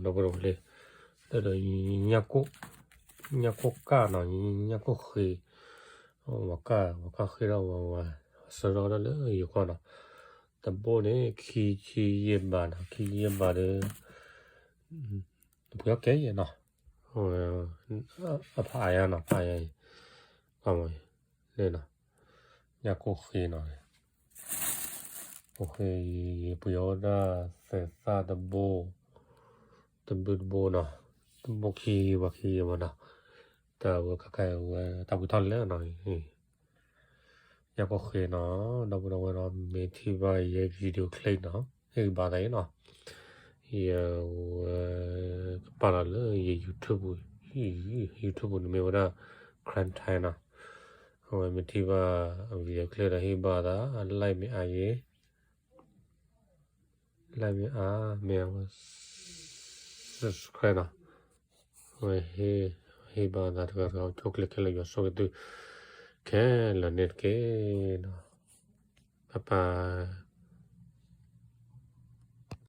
ဒီပုၢ်ဒီဝဲၢ်လၢ လၢဒီး ညၣ်ကိၢ်ကၢ်နီၤ, ညၣ်ကိၢ်ဃ့, ဝၤကၢ် ဝၤကၢ်ဃ့ဒီးဝၤ ဝၤဆၢထီၣ်ဒၣ်လၢယိၤကီၢ်နီၤ, တဘိန့ၣ် ခံဆံယဲၢ်ဘးနီၤ, ခံဆံယဲၢ်ဘးဒီး ပှ့ၤအီၣ်ကဲယဲၢ်နီၤ, အဖးအါယါနီၤ, ဖးအါယါအံၤ, လၢနီၤ, ညၣ်ကိၢ်ဃ့နီၤ, ကိၢ်ဃ့အံၤ ပှ့ၤအီၣ်ဝဲဒၣ် သဲးသၣ်တဘိ, တဘိတဘိနီၤ, တဘိခံ ပှၤခံယဲၢ်ဘၣ်နီၤ, တၢ်ဝဲခါခါဝဲတၢ်ပှ့ၤထီၣ်လဲၣ်နီၤ, ညၣ်ကိၢ်ဃ့နီၤ, ဒီပုၢ်ဒီဝဲၢ်နီၤ, မ့ၢ်ထံၣ်ဘၣ်ယဲ video clip နီၤ, ဟ့ၣ်ဂံၢ်ဘါသးအံၤနီၤ, ယဝဲ ကပာ်လီၤလၢယ YouTube, YouTube န့ၣ်မ့ၢ်ဝဲဒၣ် Crime Time နီၤ, အဝဲမ့ၢ်ထံၣ်ဘၣ် video clip ဒီးဟ့ၣ်ဘါသး like မ့ၢ်အါယဲ like မ့ၢ်အါ မ့ၢ်အါဝဲ subscribe နီၤ, အဝဲ ဟ့ၣ်ဘါသးတဂၤတဂၤ အိၣ်ဆူၣ်အိၣ်ချ့ခဲလၢာ် ယွၤဆိၣ်ဂ့ၤသု ခဲလၢာ်န့ၣ်တက့ၢ်နီၤ, ပၢ်ပၢ်